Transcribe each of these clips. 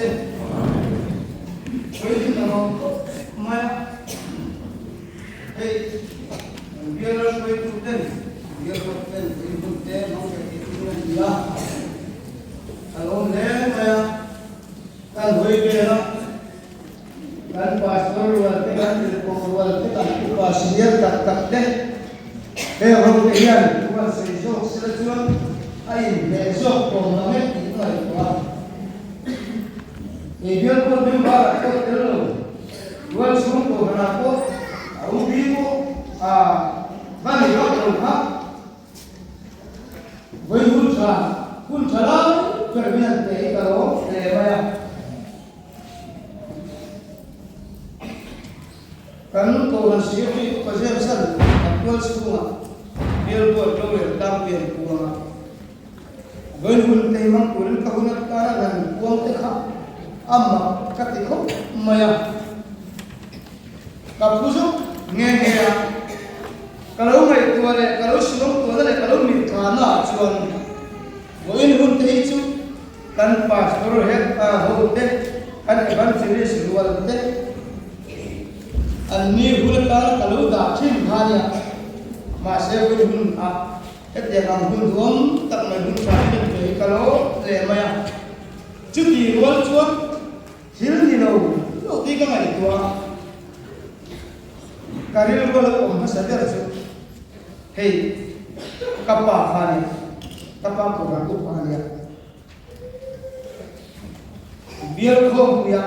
se. Vawiin ka lawm khawp mai a, hei kan bial hruaitu ten, bial ruat ten vawiin hun te hmang ve tih chu a ni a, ka lawm hle mai a, kan hawi vel a, kan pastor rual te, kan tirhkoh rual te, kan upa senior tak tak te, heng ho te hian rual sawi zawk sela chuan a inhmeh zawk tawm ang e tih ka ngaihtuah a. Kei bial pawh member ah pawh tel lo, rual chhung kohhran ah pawh a u bi pawh a va ni vak lo kha. Vawi hun tha, hun tha lai ber min han pe hi ka lawm hle mai a. Kan kohhran secretary Upa James-a'n kan tual chhungah bial board rorel tlangpian puangah Vawi hun te hi hmang turin ka hun atana han puang te kha a mak ka ti khawp mai a. Ka phu zuk nghe nghe a, ka lo ngaihtuah leh ka lo suang tuahna leh ka lo mitthahna ah chuan vawiin hun te hi chu kan pastor head ho te, kan evangelist rual te an ni hun atana ka lo dah thin kha nia, mahse vawiin hun ah hetiang ang hun duam tak mai hun tha hi kan pe hi ka lo leh mai a, chuti rual chuan Thil ni lo lo tih ka ngaihtuah a, ka rilru a lo awm hmasa ber chu hei ka pa kha a nia, ka pa kohhran upa a nia. Bial khawmpuia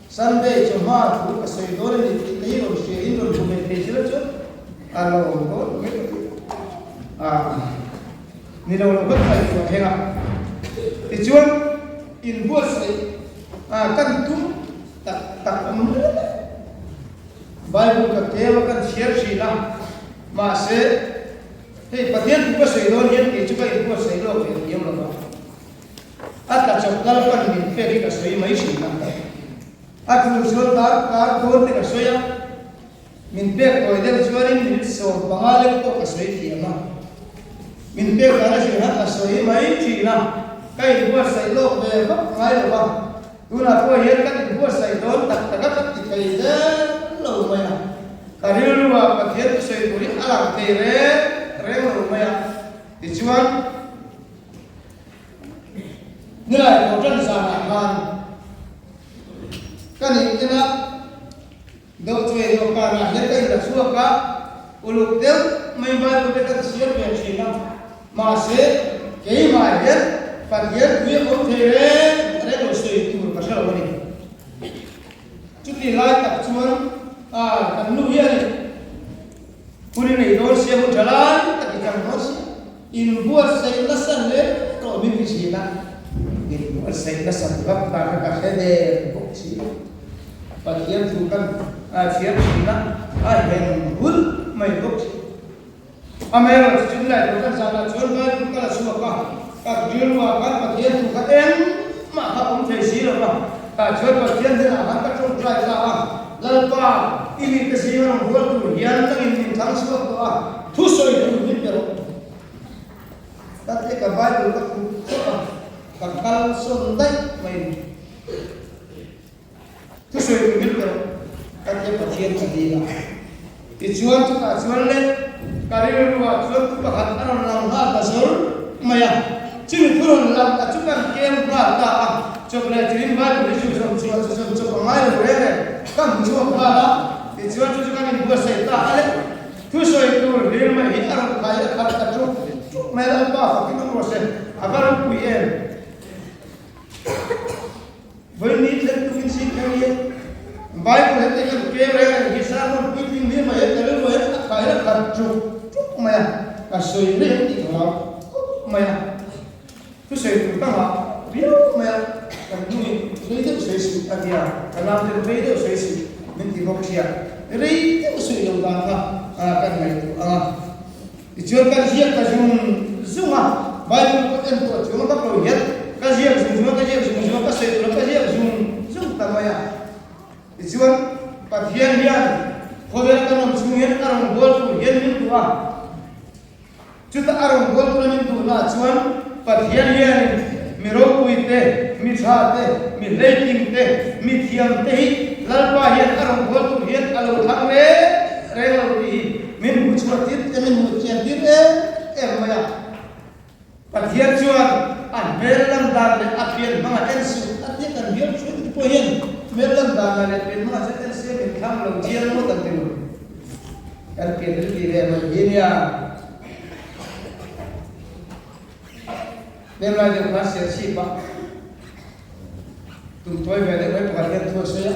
Sunday chawhma thu ka sawi dawn a ni tih te hi rawn hria in rawn hmu ve thei sila chuan a lo awm dawn mai ka ti a, ni lo lo ka ngaihtuah thleng a. Tichuan inbuatsaih A kan tum tak tak awm hle mai. Bible ka tlem a kan chhiar thin a, mahse hei Pathian thu ka sawi dawn hian kei chu ka inbuatsaih lawk ve thiam lo va, a tla chawp lal pan min pek hi ka sawi mai thin a, a tul chuan dar kar dawn te ka sawi a, min pek tawi deuh chuanin minute 15 lek pawh ka sawi thiam a, min pek dan a zir khan ka sawi mai thin a, ka inbuatsaih lawk ve vak ngai lo va, tunah pawh hian kan inbuatsaih dawn tak tak a ka ti thei zel lo mai a, ka rilru ah Pathian thusawi tur hi a lang thei reng reng lo mai a, tichuan nilai pawh tan zanah khan ka nih ina. Deuh chu ei deuh karah hian ka inla chhuak a, uluk deuh mai Bible te kan chhiar ve thin a, mahse keimah hian Pathian pui a awm thei reng reng lo sawi tur ka hre lo a ni. Chuti lai tak chuan a kan nu hianin hun i nei dawn sia, hun tha lai tak i chang dawn sia, inbuatsaih nasa hle tawh min ti thin a, inbuatsaih nasat vak dan kha ka hre der bawk si. Pathian thu kan chhiar thin a, a hen hulh mai bawk thin. Amaherawhchu chu nilai tur kan zanah chuan Bible ka la chhuak a, ka rilruah khan Pathian thu kha engmah kha awm thei si lo va, tah chuan Pathian hnenah khan ka tawngtai ta a, Lalpa, i mite zinga rawn rual tur hian nangin min thlang chhuak tawh a, thu sawi tur min pe rawh. Ka ti ka Bible ka khup khawp a, ka kal sawn daih mai ni. Thusawi tur min pe rawh, ka tia Pathian ka dil a. Tichuan chutah chuan le ka rilruah chuan thu pakhat a rawn lang nghal ta zawr mai a. Chumi thu rawn lang ta chu kan kem nghal ta a, chawp leh chuin Bible hi chu zawm chhuah chu zawm chawp a ngai lo reng reng, ka hmu chhuak nghal a. Tichuan chu chu kan inbuatsaih ta a le. Thusawi tur hlir mai hi a rawn khai a khat ta ṭuk ṭuk mai a, Lalpa fakin awm rawh se, a va ropui em? Vawiin thlen tukin zing kher hian Bible hete kan kem reng reng hi sermon puitling hlir mai hian ka rilru hian a khai a khat ṭuk ṭuk mai a, ka sawi reng tih ka hlau khawp mai a. Thusawi tur ka nghah viau mai a, kan hnungin rei deuh sawi suh a tia, ka nauten rei deuh sawi suh min ti bawk ṭhia, rei deuh sawi lo dan kha kan ngaihtuah ang a. Tichuan ka ziak ta zung zung a, Bible ka en tawh chuang vak lo hian ka ziak zung zung a, ka ziak zung zung a, ka sawi tur a ka ziak zung zung ta mai a. Tichuan Pathian hian khawvel kan awm chhung hian a rawn bual tur hian min duh a, chuta a rawn bual tura min duhnaah chuan Pathian hianin mi ropui te, mi tha te, mi hleiting te, mi thiam te hi Lalpa hian a rawn bual tur hian a lo thlang reng reng lo tih hi min hmu chhuah tir te, min hmu chian tir em em mai a. Pathian chuan a hmel lan dan leh a pian hmangah en suh a tia kan bial hruai te pawh hian hmel lan danah leh pian hmangah chuan en se min thlang lo chiang ngawt ang ti lo. Kan pian rilru ve mai hi nia. Hmel lai deuh khan Serchhip ah tum tawi ve deuh mai pakhat hian thu a sawi a,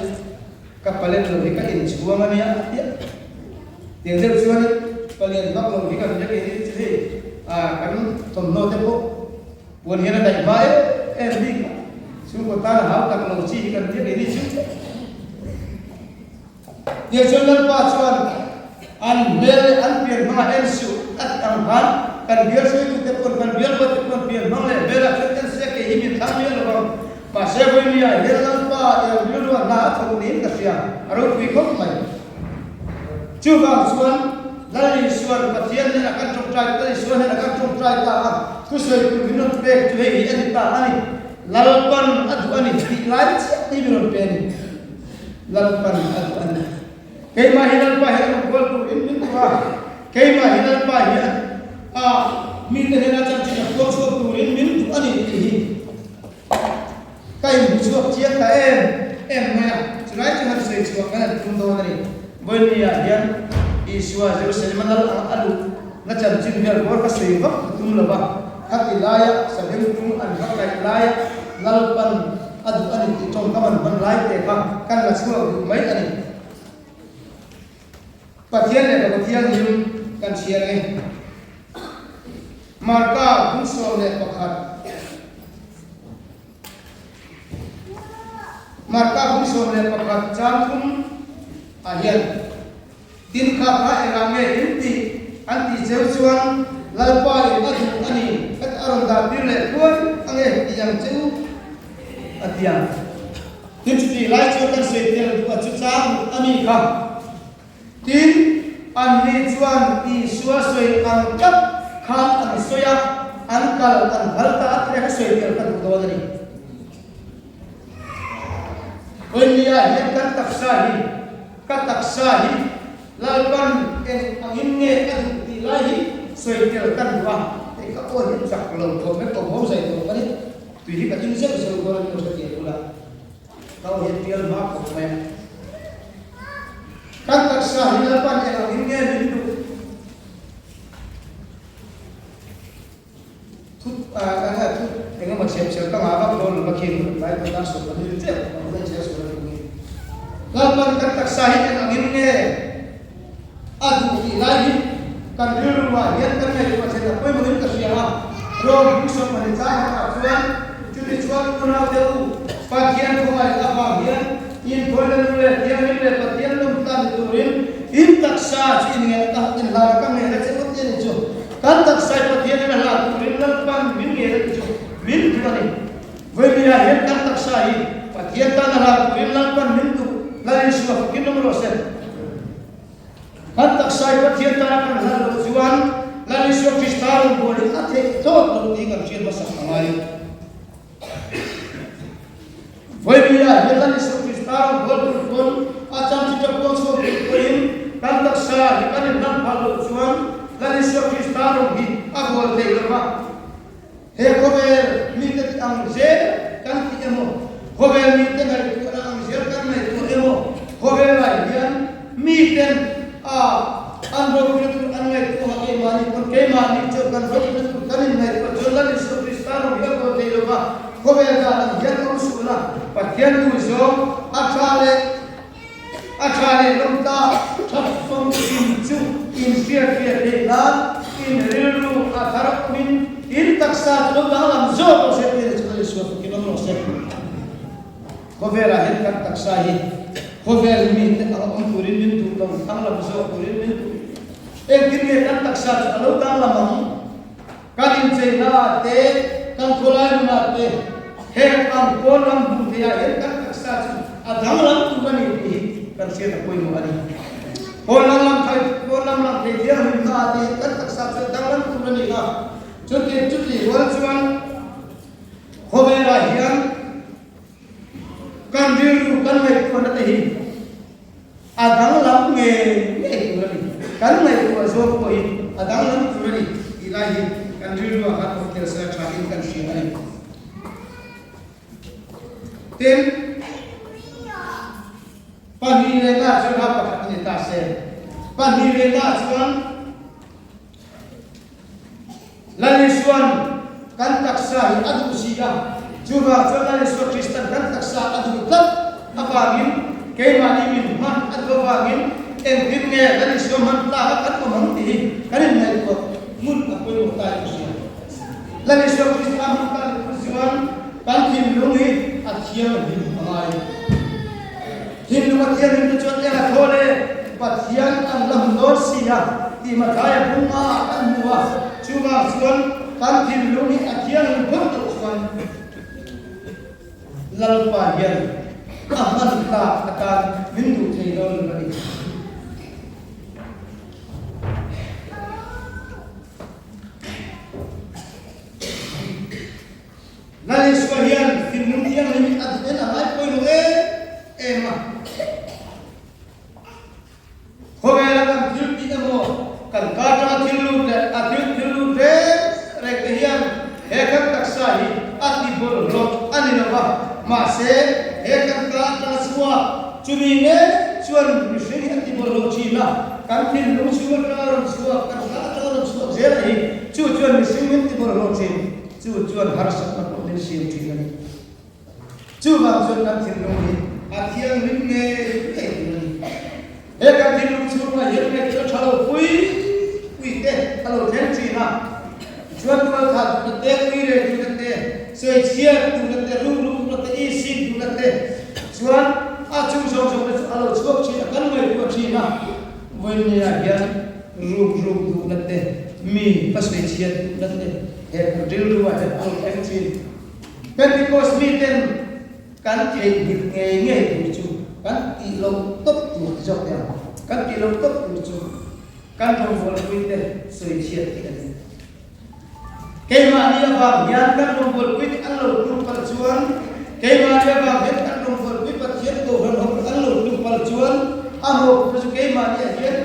ka palen lo hi ka inchhuang a nia a ti a. Tiang deuh chuanin palian vak lo hi kan biak in chu hei ah kan thawmhnaw te pawh puan hian a daih hma em em bik a, chhungkaw tan a hau tak lo chi hi kan biak in chu. Tiang chuan Lalpa chuan an hmel leh an pian hmangah en suh a ti ang khan kan bial hruaitute pawn kan bial ruatte pawn pian hmang leh hmelah chuan en se kei hi min thlang miah lo vang. Mahse vawinia hian Lalpa eng rilru a hna a thawk niin ka hria, a ropui khawp mai. Chuvang chuan Lal Isuan Pathian hnenah kan tawngtai, Lal Isua hnenah kan tawngtai ta a, thusawi tur min rawn pek chu hei hi a ni ta a ni. Lalpan a duh a ni tih lai chiah hi min rawn pe a ni. Lalpan a duh a ni. Keimah hi Lalpa hi a rawn kual turin min duh a, keimah hi Lalpa hi a mite hnena chanchin a puang chhuak turin min duh a ni tih hi ka inhmu chhuak chiang ta em em mai a. Chulai chu han sawi chhuah kan han tum dawn a ni. Vawinia hian Isua Jerusalem a lal ang a luh na chanchin vel bawr ka sawi vak ka tum lo va, khati laia Sabengtung an va kaih laia Lalpan a duh a ni tih tawngkam an hman lai te kha kan la chhuak duh mai a ni. Pathian leh Fapa Thianghlim kan chhiar e. Marka bung 11. Marka bung 11 chang thum ah hian Tin kha kha engah nge in tih an tih cheu chuan Lalpa in a duh a ni ka a rawn dah tir leh thuai ange tih ang che u a ti ang. Tin chutih lai chuan kan sawi tel duh a chu chang a mi kha. Tin anni chuan Isua sawi ang tlat khan an sawi a, an kal an phal ta a tih kha sawi tel ka duh dawn a ni. Vawinia hian kan taksa hi Ka taksa hi Lalpan eng angin nge a duh tih lai hi sawi tel ka duh a, hei ka aw hi chak lo thawm vek awm ho zai tawh ka ni, tui hi ka in zeuh zeuh dawn a ni lo hre bula ka aw hi a tial hma khawp mai a. Kan taksa hi Lalpan eng angin nge min duh? Thut a thut eng emaw chhem chhem ka ngah vak dawn lo va khi tlai pawh tan sawm kan ri tep ang ka inchhir sual a ni hi. Lalpan kan taksa hi eng angin nge a duh tih lai hi kan rilru ah hian kan ngaihtuah chen a pawimawh in ka hria a, Rom bung sawm pahnih chang pakhat chuan chuti chuan unau te u Pathian khawngaih avang hian inthawina nu leh thianghlim leh Pathian lawmtla ni turin in taksa chu inngeih a inhlan a ka ngeih na che ngawt te a ni chu. Kan taksa i Pathian in a hlah turin Lalpan min ngei a ti chu min duh a ni. Vawinia hian kan taksa hi Pathian tan a hlah turin Lalpan min duh, Lal Isua fakin awm rawh se. Kan taksa i Pathian tana kan hlah loh chuan Lal Isua Krista rawngbâwl hi a theih tawt lo tih kan hriat hmasak a ngai. Vawinia hian Lal Isua Krista rawngbâwl tur pawn a chanchin a puang chhuak duh pawhin kan taksa hi kan inhlan phah loh chuan Lal Isua Krista rawng hi a bawl thei lo va. He khawvel mite tih ang zel kan tih emaw, khawvel mite ngaihtuahna ang zel kan ngaihtuah emaw, khawvelah hian miten a an ropuina tur an ngaihtuah a, keimahni pawn keimahni chu kan ropuina tur kan inngaihtuah chuan Lal Isua Krista rawng hi a bawl thei lo va. Khawvel dan ang hian awm suh la, Pathian nu zawng a tha leh a tha leh lawm ta, tha famkim chu in hriatfiah theih nan in rilru a thar awmin in taksa chu lo danglam zawk rawh se tih chu Lal Isua fakin awm rawh se. Khawvelah hian kan taksa hi khawvel mite anga awm turin min duh lo, danglam zawk turin min duh. Engtin nge kan taksa chu a lo danglam ang? Kan incheina ah te, kan khawlai nunah te, heng ang pawn lam hmuh theih ah hian kan taksa chu a danglam tur a ni tih hi kan hriat a pawimawh a ni. Pawn lam lang thei, pawn lam lang thei thianghlimna ah te hian kan taksa chu a danglam tur a ni a. Chuti, chuti rual chuan khawvelah hian. kan ngaihtuahna te hi a danglam ngei ngei tur a ni. Kan ngaihtuah zawng pawh hi a danglam tur a ni tih lai hi kan rilru ah khan awm tel sela tha in kan hria a ni. Tin, pahnihna chuan ha pakhat a ni ta se. Pahnihna chuan Lal Isua'n kan taksa hi a duh si a, chuvang chuan Lal Isua Krista'n kan taksa a duh tlat avangin keimahni min hman a duh avangin engtin nge Lal Isua hman tlak a kan awm ang tih hi kan inngaihtuah ngun a pawimawh ta in ka hria. Lal Isua Krista a hman tlak leh chuan kan thinlung hi a thianghlim a ngai. Thinlung a thianghlim te chuan eng a thaw le? Pathian an la hmu dawn si a tih Mathaia bung a ah kan hmu a, chuvang chuan kan thinlung hi a thianghlim phawt loh chuan Lalpa hian a hman tlak atan min duh thei dawn lo a ni. Lal Isua hian thinlung thianghlim a duh en a ngai pawimawh em em a. Khawvela kan thil tih emaw, kan ka atanga thil lut leh a thil thil lut reng reng te hian he kan taksa hi a ti bawlhhlawh a ni lo va, mahse he kan ka atanga chhuak chumi ngei chuan mihring hi a ti bawlhhlawh thin a, kan thinlung chhung atanga rawn chhuak, kan ka atanga rawn chhuak zel a hi chu chuan mihring min ti bawlhhlawh thin. Chu chuan harsatna pawh min siam thin a ni. Chuvang chuan kan thinlung hi a thianghlim ngei ngei tur a ni. He kan thinlung chhungah hian ngaihtuah tha lo pui pui te a lo thleng thin a. Tichuan tualtha duhna te, uire duhna te, sawichhiat duhna te, rukru duhna te, isik duhna te chuan a chung zawng zawng te chu a lo chhuak thin a, kan ngaihtuah thin a. Vawinia hian ruk ruk duhna te, mi ka sawichhiat duhna te, He rilru ah hian a lo thleng thin. Pentecost miten kan theihnghilh ngei ngei tur chu kan tih loh tawp tur ti zawk teh ang. Kan tih loh tawp tur chu kan rawngbawlpui te sawi chhiat hi a ni. Keimahni avang hian kan rawngbawlpui te an lo tluk palh chuan, keimahni avang hian kan rawngbawlpui Pathian Kohhran ho an lo tluk palh chuan a mawhphurhna chu keimahni ah hian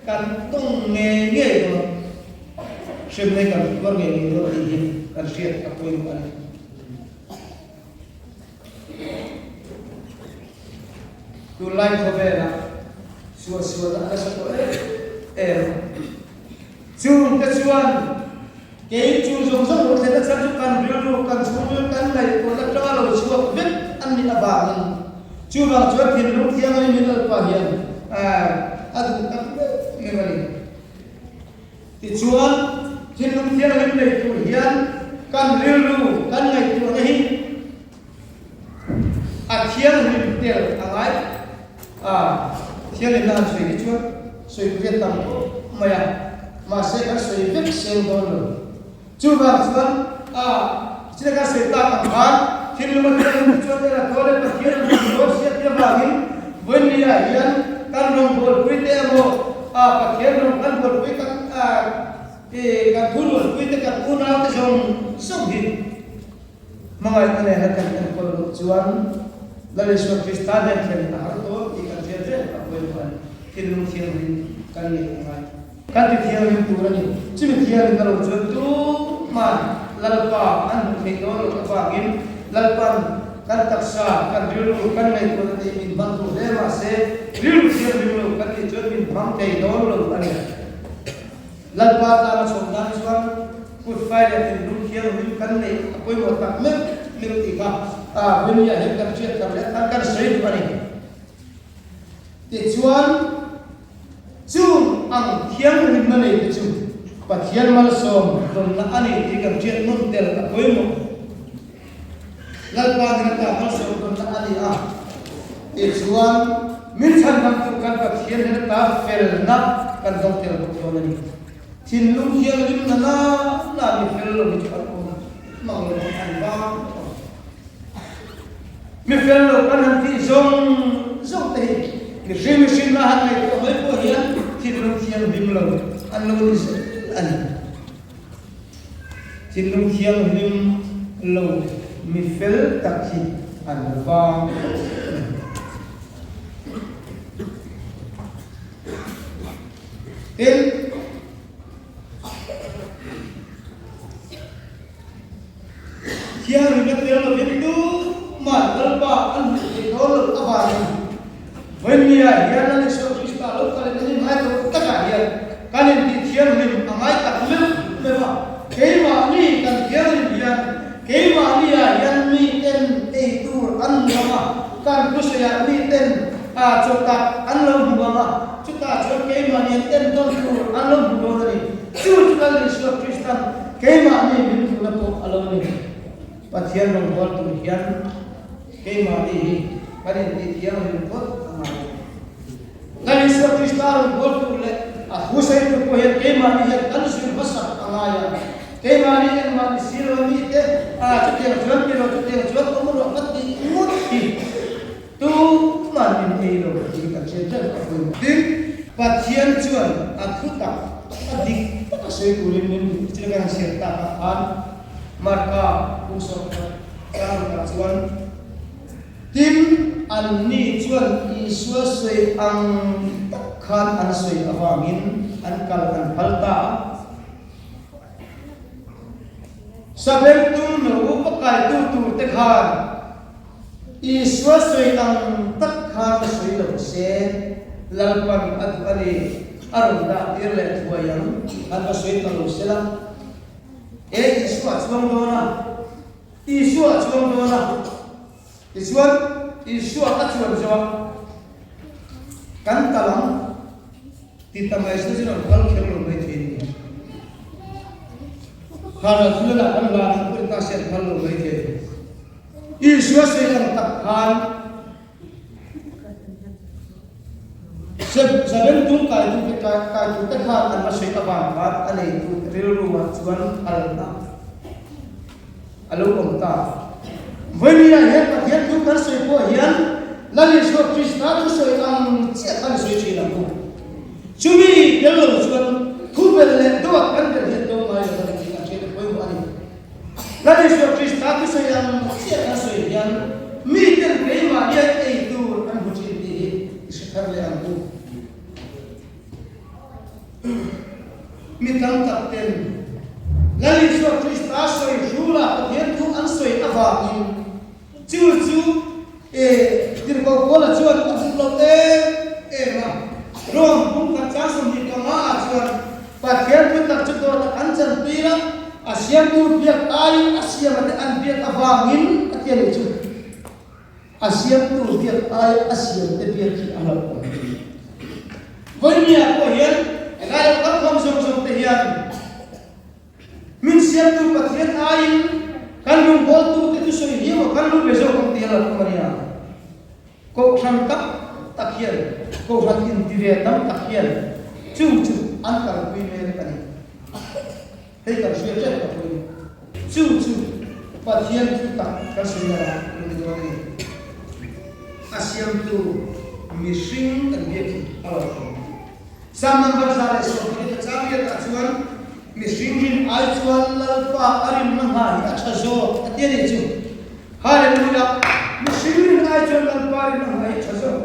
kan tawng ngei ngei dawn. Hremna kan tuar ngei ngei dawn tih hi kan hriat a pawimawh a ni. Tunlai khawvelah suahsualna a nasa tawh em em a. Chungte chuan kei chu zawng zawng lo thlen nachhan chu kan rilru, kan chhungril, kan ngaihtuahna atanga lo chhuak vek an nih avangin chuvang chuan thinlung thianghlim hi Lalpa hian a duh tak meuh meuh a ni. Tichuan, thinlung thianghlim nei tur hian kan rilru, kan ngaihtuahna hi a thianghlim tel a ngai a. Thianghlimna han sawi hi chuan sawi pawh hi a tam khawp mai a, mahse kan sawi vek seng dawn lo. Chuvang chuan a china kan sawi tak ang khan thinlung a thianghlim te chuan ela thaw leh Pathian an hmu dawn sia tih avangin vawinia hian kan rawngbawlpui te emaw a Pathian rawng kan bawlpui kan a kan thurualpui te kan unau te zawng zawng hi hmangaihna nena kan enkawl loh chuan Lal Isua Krista hnen thlen a har dawn tih kan hriat reng a pawimawh a ni. Thinlung thianghlim kan neih a ngai. Kan ti thianghlim tur a ni. Chumi thianghlimna lo chuan tuman Lalpa an hmuh theih dawn loh avangin Lalpan kan taksa, kan rilru, kan ngaihtuahna te hi min hmang duh hle mahse rilru thianghlim lo kan nih chuan min hmang thei dawn lo a ni. Lalpa tana chhawm nan chuan kut fai leh thinlung thianghlim kan neih a pawimawh tak meuh meuh tih kha Vawimia hian kan hriat thar leh khan kan sawi duh a ni. Tichuan, chung ang thianghlimna nei te chu Pathian malsawm dawnna a ni tih kan hriat nawn tel a pawimawh. Lalpa nen ata malsawm dawnna a ni a. Tichuan, min chhanham tur kan Pathian nen ata felna kan dawng tel bawk dawn a ni. Thinlung thianghlimna na na mi fel lo hi chu an awm mang lo ang, an vang tawh ang. Mi fel lo kan han tih zawng zawng te hi mihring mihring la han ngaihtuah mai pawh hian thinlung thianghlim lo an lo ni zel a ni. Thinlung thianghlim lo mi fel tak hi an vang khawp a ni. tel lovin tumah Lalpa an hmuh theih dawn loh avangin Vawinia hian Lal Isua Krista lo kalin an inngai tawh takah hian kan intih thianghlim a ngai tak meuh meuh a, keimahni kan thianghlim hian keimahniah hian miten ei tur an hmu ang a, kan thusawiah miten chaw tak an lo hmu ang a, chutah chuan keimahni an entawn tur an lo hmu dawn a ni. Chu chu Lal Isua Kristan keimahni min duhna pawh a lo ni. Pathian rawngbâwl tur hian keimahni hi kan intih thianghlim phawt a ngai a ni. Lal Isua Krista rawngbâwl tur leh a thu sawi tur pawh hian keimahni hian kan zir hmasak a ngai a. Keimahni engmah ni si lo mite, a chutiang chuan ti rawh, chutiang chuan awm rawh ka tih ngawt hi tuman min ei lo tih kan hriat reng a pawimawh. Tin, Pathian chuan a thu tak, a dik taka sawi turin min duh ti chu kan hriat takah khan Marka pumsawm tlangah chuan, Tin, anni chuan Isua sawi ang tak khan an sawi avangin an kal an phal ta a. Sabengtung no upa kaitu turte khan Isua sawi ang tak khan sawi lo se, Lalpan a duh a ni, a rawn dah tir leh thuai ang, an va sawi ta lo sela. E Isua a chuang dawn a, Isua a chuang dawn a, tichuan Isua a chuan zawh a, kan tal ang ti ta mai se chu rawn kal kher lo mai thei ni. Khan a thil ah kan hlan ang pawhin ta se an phal lo mai thei ni. Isua sawi ang tak khan Zaben tung kai tu te kai tu te khan an va sawi avang khan a neitu rilru ah chuan phalna a lo awm ta. Vawinia hian Pathian thu kan sawi pawh hian Lal Isua Krista thusawi ang chiah khan i sawi thin ang u. Chumi tel lo chuan thu bel leh dawt kan bel hian to ngai lo a ni tih kan hriat a pawimawh a ni. Lal Isua Krista thusawi ang chiah kan sawi hian miten keimah hian ei tur an hmu thin tih hi i hre thar leh ang u. Mi tam tak ten Lal Isua Krista sawi hrula Pathian thu an sawi avangin chu chu e Tirhkoh Paula chuan a duh lo em em a. Rome pumkhat chang 25 ah chuan Pathian thu tak chu dawtah an chantir a, a siamtu biak aiin a siama te an biak avangin a ti a nih chu. A siamtu biak aia a siamte biak hi a hlauhawm a ni. Vawinia pawh hian helai lo kal khawm zawng zawng te hian min siamtu Pathian aiin kan rawngbawltute thusawi hi emaw kan lu be zawk ang tih a hlauhawm a nia. Kohhran tam tak hian, kohhran inti ve tam tak hian chung chu an kalpui mek a ni. Hei kan hriat reng tak pawhin chu chu Pathian thu tak kan sawi lo a lo ni dawn a ni. A siamtu mihring kan biak hi a lo awm. Psalm number 120 a chang riatah chuan mihring rin ai chuan Lalpa a rinna hna hi a tha zawk a ti a nih chu. Hallelujah! Mihring rin ai chuan Lalpa rinna hna hi a tha zawk.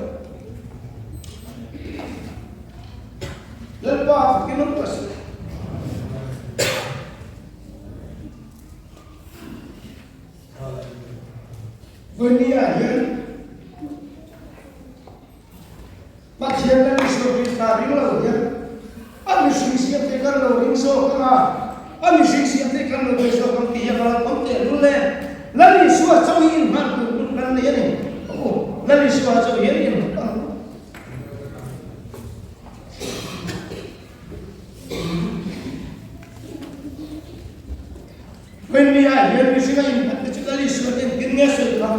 Lalpa fakin awm tawh suh. Vawinia hian Pathian leh Isua Krista ring lo hian a mihring siam te kan lo ring zawk ang a, a mihring siam te kan lo be zawk ang tih hi a va lo awm teh lul e. Lal Isua chauh hi inhman tur hun kan nei a ni. Aw, Lal Isua chauh hian inhman ang. Vawinia hian mihringa innghat te chu Lal Isua te engtin nge sawi kha?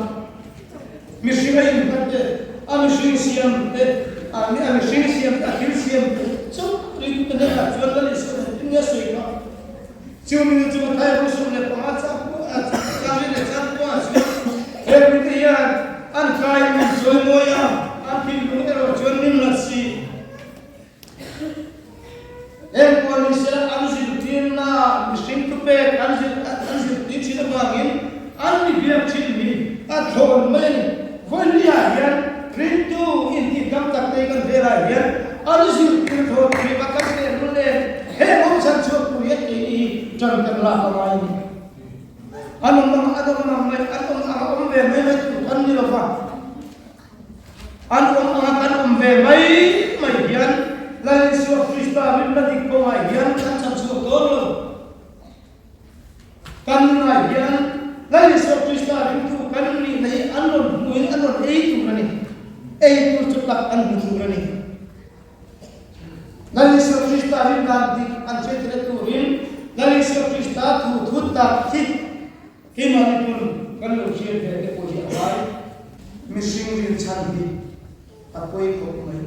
Mihringa innghat te, a mihring siam te, a mihring siam te, a thil siam te chauh ringtu te hnenah chuan Lal Isua te engtin nge sawi kha? Chu mi chu Mathai bu 15 chang chang leh chang pawh chuan he mite hian an kai min chawi mawi a, an thinlung erawh chuan min la si. Heng pawh ni sela an zirtirna mihring thupek an zir an zirtir thin avangin an mi biak thin hi a thlawn mai a ni. Vawinia hian ringtu intih tam tak te kan velah hian an zirtir thawn thin a kan teh lul em? Heng awm chhan chhuak tur hian keini hi tan kan lak a ngai a ni. ve mai mai tur kan ni lo va, an awm anga kan awm ve mai mai hian Lal Isua Krista rinna dik kawngah hian kan chan chhuak dawn lo. Kan nunah hian Lal Isua Krista ringtu kan nihna hi an rawn hmuhin an rawn ei tur a ni. Ei tur chu tak an hmu tur a ni. Lal Isua Krista rin dan dik an hre tel turin Lal Isua Krista thu thu tak hi keimahni pawn kan lo hriat ve te pawh hi a ngai. Mihring rinchhan hi a pawi khawp mai.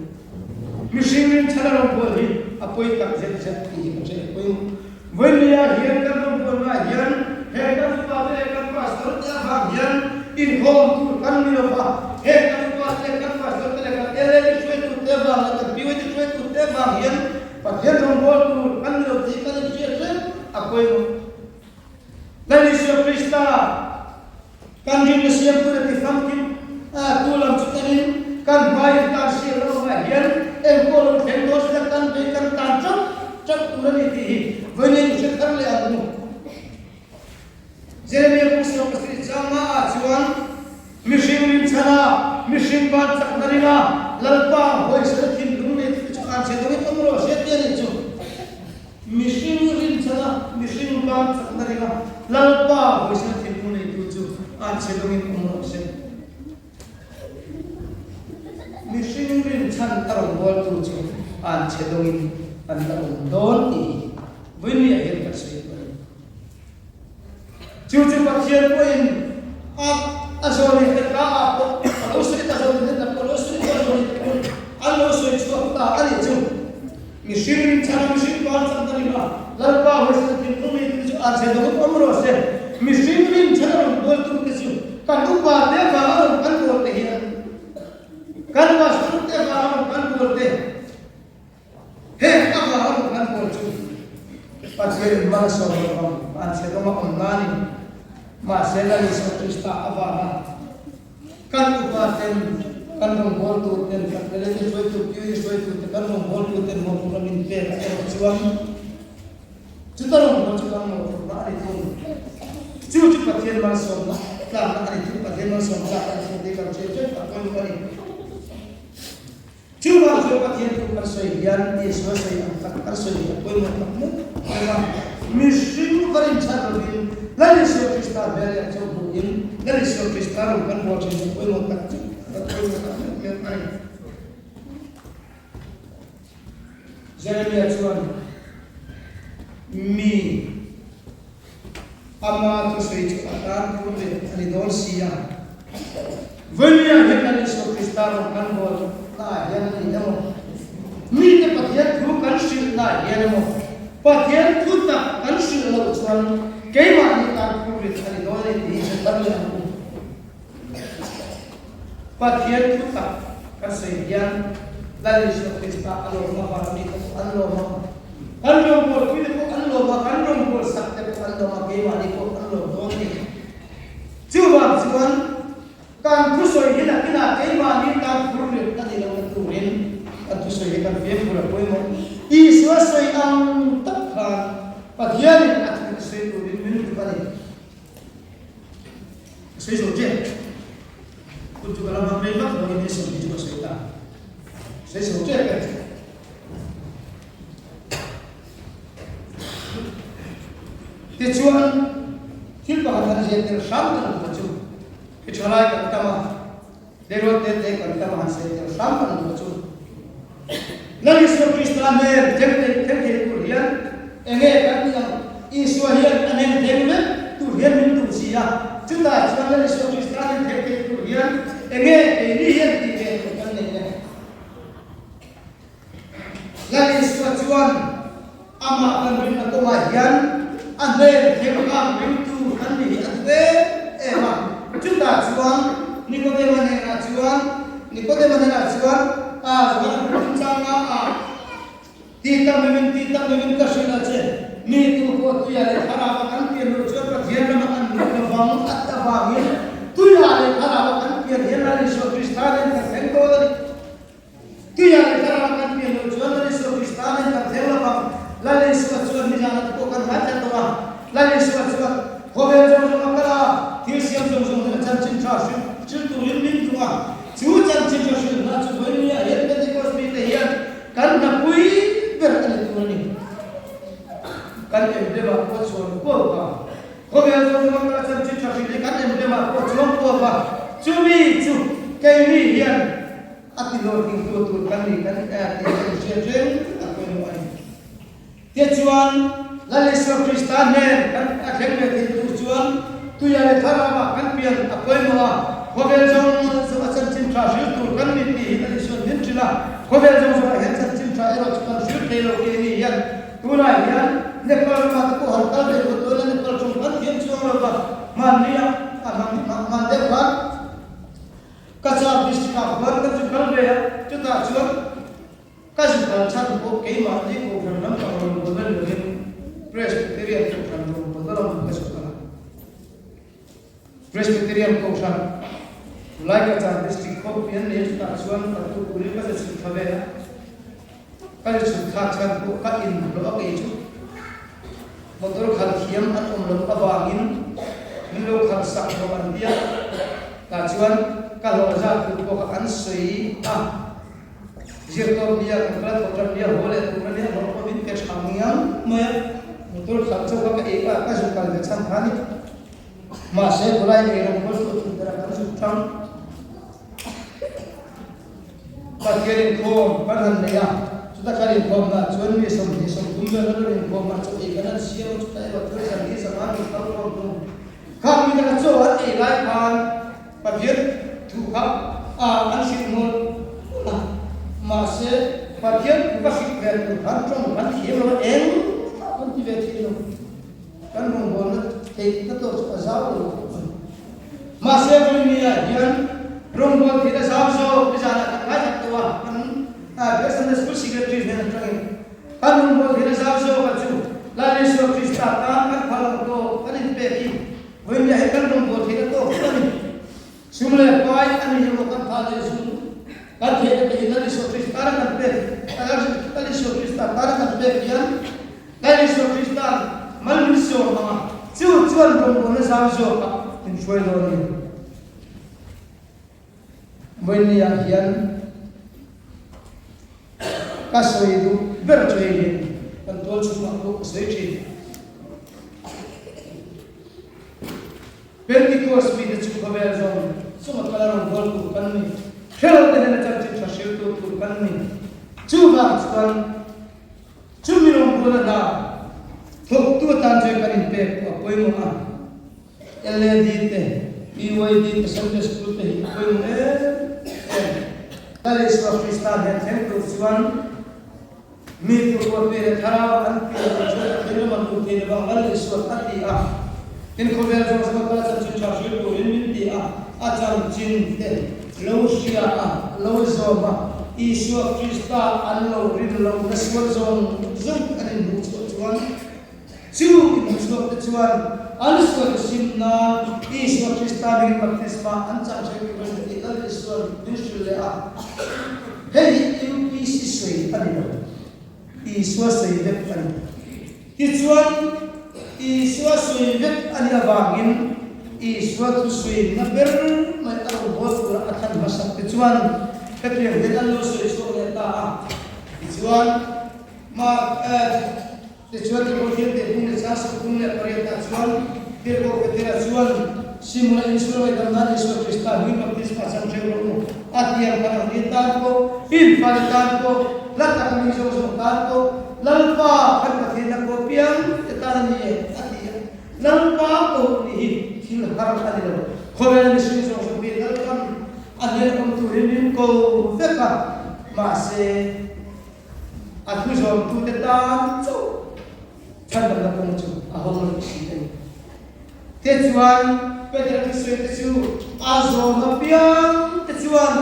Mihring rinchhan a rawngbâwl hi a pawi tak zet zet tih hi ka hre a pawimawh. Vawinia hian kan rawngbâwlnaah hian he kan upate leh kan pastor te avang hian inkhawm tur kan ni lo va, he kan upate leh kan pastor te leh kan LAD hruaitute avang leh kan PYD hruaitute avang hian Pathian rawngbâwl tur kan ni lo tih kan inhriat reng a pawimawh. Lal Isua Krista kan rinna siamtu leh tifamkim tu lam chu enin kan hmaiin tan hriat loh avangah hian engkawl lo thleng dawn sela kan bei kan tan chauh chauh tur a ni tih hi vawiin i hre thar leh ang u. Jeremia bu 70 changa ah chuan mihring rinchhana mihring ban chakna ringa Lalpa hawisana thinlung nei thil chu an chhe dawngin awm rawh se tih a nih chu. Mihring rinchhana mihring ban chakna ringa Lalpa hawisana thinlung neitu chu an chhe dawngin awm rawh se. Mihring rinchhan a rawngbawltu chu an chhe dawngin an la awm dawn tih hi vawinia hian kan sawi duh a ni. Chu chu Pathian pawhin a a zawlin te ka ah pawh a lo sawi ta zawlin te pawh a lo sawi ta zawlin te pawh an lo sawi chhuak ta a nih chu. Mihring rinchhan a mihring pa chak ta ringa Lalpa hawisan thinlung mi te chu a chhe dawng awm rawh se. Mihring rinchhan a rawn bual tu te chu kan upa te vang a rawn kan bual te hian kan pastor te vang a rawn kan bual te heng a vang a rawn kan bual chu Pathian in mal a sawm lo vang an chhe dawng a awm nanin mahse Lal Isua Krista avanga Kan upa ten, kan rawngbawltu ten, kan Lelete hruaitu, PUE hruaitu te, kan rawngbawltu ten mawhphurhna min pek a erawh chuan chuta rawngbâwl chu kan mawhphurhna a ni thung. Chu chu Pathian malsawmna tlakna a ni thung, Pathian malsawm tlak a ni thung tih kan hriat vek a pawimawh a ni. Chuvang chuan Pathian thu kan sawi hian Isua sawi ang tak kan sawi hi a pawimawh tak meuh meuh a. Mihring va rinchhan lovin Lal Isua Krista hmel leh chaw hmuhin Lal Isua Krista rawng kan bual thin hi a pawimawh tak chu a pawimawh tak meuh meuh a ni. Jeremia chuan mi Ama thusawi chu a tan phur leh a ni dawn si a. Vawinia hian Lal Isua Krista rawn kan bawl naah hian a ni emaw, mite Pathian thu kan hrilh naah hian emaw, Pathian thu tak kan hrilh loh chuan keimahni tan phur rit a ni dawn a ni tih hi hre thar leh ang u. Pathian thu tak kan sawi hian Lal Isua Krista a lawm avang mi te pawh an lawm a, kan rawngbawlpui te pawh an lawm a, kan rawngbawlsak te pawh an lawm a, keimahni pawh kan lawm dawn a ni. Chuvang chuan kan thusawi hi nakinah keimahni tan phur rilh a ni lohna turin kan thusawi hi kan fimkhur a pawimawh. Isua sawi ang tak khan Pathianin a thu sawi turin min duh a ni. Ka sawi zo che. Hun chu ka la hmang rei vak lo in i sawi hi chu ka sawi ta. Sawi zo che ka ti. Tichuan thil pakhat han ziah tel hram kan duh chu i thalai kan tam a, tleirawl te te kan tam a han sawi tel hram kan duh chu Lal Isua Krista nen thleng thei thleng thei tur hian enge kan tih ang? Isua hian a nen thleng vek tur hian min duh si a, chutah chuan Lal Isua Krista nen thleng thei tur hian enge keini hian tih ve tur kan nei le? Lal Isua chuan amah kan rinna kawngah hian a hnen thleng ang ringtu kan ni hi a duh em em a. Chutah chuan Nikodema hnenah chuan Nikodema hnenah chuan a Johana Baptist changa a ti tak meuhin ti tak meuhin ka hrilh a che, mi tu pawh tuiah leh thlarauah kan pian loh chuan Pathian ramah an lut lovang a ti avangin tuiah leh thlarauah kan pian hian Lal Isua Krista nen kan thleng dawn a ni. Tuiah leh thlarau kan pian loh chuan Lal Isua Krista nen kan thleng lo vang. Lal Isua chuan nizan te pawh kan ngaithla tawh a. Lal Isua chuan khawvel zawng zawng a kal a, thil siam zawng zawng nen a chanchin tha. Tha hrilh hrilh turin min duh a, chu Chanchin Tha hrilhna chu vawinia hian Pentecost mite hian kan hnapui ber a ni tur a ni. Kan emblem-ah pawh chuan kuau ka. Khawvel zawng zawng kala Chanchin Tha hrilh hi kan emblem-ah pawh chuang kuau ka. Chumi chu keini hian a ti hlawhtling tu tur kan ni kan tih kan inhriat reng a pawimawh a ni. Tichuan, Lal Isua Krista hnen kan a thleng ve thei tur chuan tuia leh thlarama kan pian a pawimawh a, khawvel zawng zawng a chanchin tha hril tur kan ni tih hi Lal Isua'n min hrilh a, khawvel zawng zawngah hian chanchin tha erawh chu kan hril thei lo tih a ni hian tunah hian Nepal ramah te pawh han kal ve duh tawh ila Nepal tawng kan thiam chuang lo va, hmanni ah a hman deuh khan Kachar district ah khuan kan zu kal ve a, chutah chuan Ka zu kal chhan pawh keimahni Kohhran lampang rawn bawl a ni lovin Presbyterian Kohhran rawn bawl lamah ka zu kal a. Presbyterian Kohhran Laikachar District khawpui an nei a chutah chuan ka tu turin ka zu chhut thla ve a. Ka zu chhut thlak chhan pawh ka inhlawh a kei chu motor khalh thiam an awm loh avangin min lo khalh sak hlawh an tia. Tah chuan ka hlawh zat tur pawh kha an sawi a. Zirtawp nia kan kal a thawh tan nia haw leh tur a nia hlawh pawh min pe tha ngiang mai a, motor khalh chauh kha ka ei a, ka zuk kal ve chhan kha a ni. Mahse khawlai ei rawng pawl chu a thut berah kan zuk thang. Pathian inkhawm kan han nei a, chuta kan inkhawmnaah chuan mi 20 30 vel an rawn inkhawm a, chaw ei kan han siam a, chutah erawh thil zan hi zan an rawn kal khawm thung. Khang mi danga chaw an ei lai khan Pathian thu kha a an hrilh mawlh mawlh a, mahse Pathian thu ka hrilh ve tur khan tawng kan thiam lo a, engmah kan ti ve thei lo. Kan rawngbawlna theihna tawk chu a zau lo khawp mai. Mahse Vawimia hian rawngbâwl theihna zau zawk nizanah kan ngaithla tawh a, kan Biak Sunday School Secretary hnen atangin kan rawngbâwl theihna zau zawk a chu Lal Isua Krista tan kan phal ang tawk kan inpek hi Vawimia hi kan rawngbâwl theihna tawk chu a ni. Sum leh pai a ni emaw kan phah leh zum kan theihna te hi Lal Isua Krista tana kan pek Lal Isua Krista tana kan pek hian Lal Isua Krista'n mal min sawm ang a, chu chuan rawngbawlna zau zawkah min hruai dawn a ni. Vawinia hian ka sawi duh ber chu hei hi kan tual chhungah pawh ka sawi thin. Pentecost mite chu khawvel zawng chunga kal a rawn bawl tur kan ni. Hrelo te hnena chanchin tha hriltu tur kan ni. Chuvang chuan chumi rawngbawlna hna thawktu atan chuan kan inpek pawh a pawimawh a. LAD te, PYD te, Sunday School te hi a pawimawh em em. Lal Isua Krista hnen thleng tur chuan Mi tur pawh tui leh thlarau an pi lo chu Pathian ram an lut thei lovang Lal Isua'n a ti a. Tin, khawvel zawng zawng kal a chanchin tha hrilh turin min ti a, a chanchin te lo hria a, lo zawm a, Isua Krista an lo rin lo na sual zawng zawng an inhmuh chhuah chuan, Chu inhmuchhuak te chuan an sual sim nan Isua Krista hmingin baptisma an chang hreh tur a ni tih Lal Isua'n min hrilh leh a. Hei hi UPC sawi a ni lo, Isua sawi vek a ni. Tichuan, Isua sawi vek a nih avangin Isua thusawi na ber mai a rawn bawl tura a thlan hmasak te chuan hetiang hian an lo sawi chhuak leh ta a. Tichuan, Mark. Tichuan Tirhkoh Thiante hmung leh chang 38 ah chuan Tirhkoh Petera chuan, Simona insual ngaihdam nan Isua Krista hming baptisma chang hreu rawh u, a ti ang khan ang ni tan pawh, in fate tan pawh, hla taka mi zawng zawng tan pawh, Lalpa khan Pathianna pawh piang te tan a ni e, a ti a. Lalpa pawh nih hi thil har a ni lo. Khawvel mihring zawng zawng hi Lalpan a hnen awm turin min ko vek a, mahse, A thu zawmtute tan chauh chhandamna kawng chu a hawng lo si a ni. Tichuan, Petera thusawi te chu a zawm apiang te chuan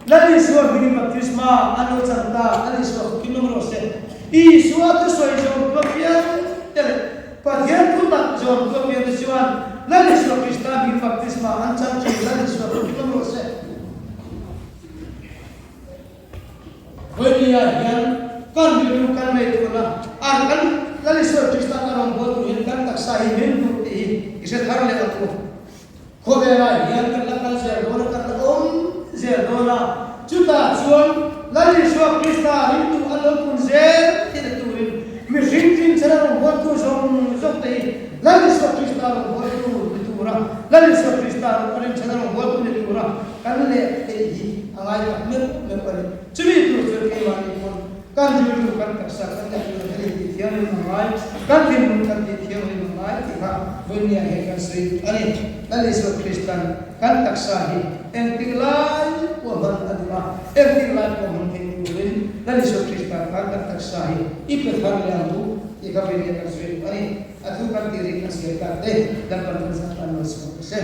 Lal Isua hmingin baptisma an lo chan ta, Lal Isua fukin awm rawh se. Isua thusawi zawmtu apiang te leh Pathian thu tak zawmtu apiang te chuan Lal Isua Krista hmingin baptisma an chan thin, Lal Isua fukin awm rawh se. Vawinia hian kan rilru kan nei tun a, a kan Lal Isua Krista a rawn bawl tur hian kan taksa hi min duh tih hi i hre thar leh ang u. Khawvelah hian kan la kal. kal zel dawn a, kan la awm zel dawn a. Chutah chuan Lal Isua Krista ringtu an lo pun zel tihna turin mihring tlingchhana rawngbawltu zawng zawng te hi Lal Isua Krista rawngbawltu ni tura, Lal Isua Krista rinchhana rawngbawltu ni tura kan leh theih hi a ngai tak meuh meuh a ni. Chumi tur chuan keimahni pawn kan rilru, kan taksa, kan ngaihtuahna hi tih thianghlim a ngai, kan thinlung kan tih thianghlim a ngai tih kha vawinia hian kan sawi duh a ni. Lal Isua Kristan kan taksa hi engtik lai pawh hman a duh a, engtik lai pawh hman theih turin Lal Isua Krista khan kan taksa hi i pe thar leh ang u tih kha vawinia kan sawi duh a ni. A thu kan tih rik kan sawi tak te Lalpan kan zat tan lo chhuak ta se.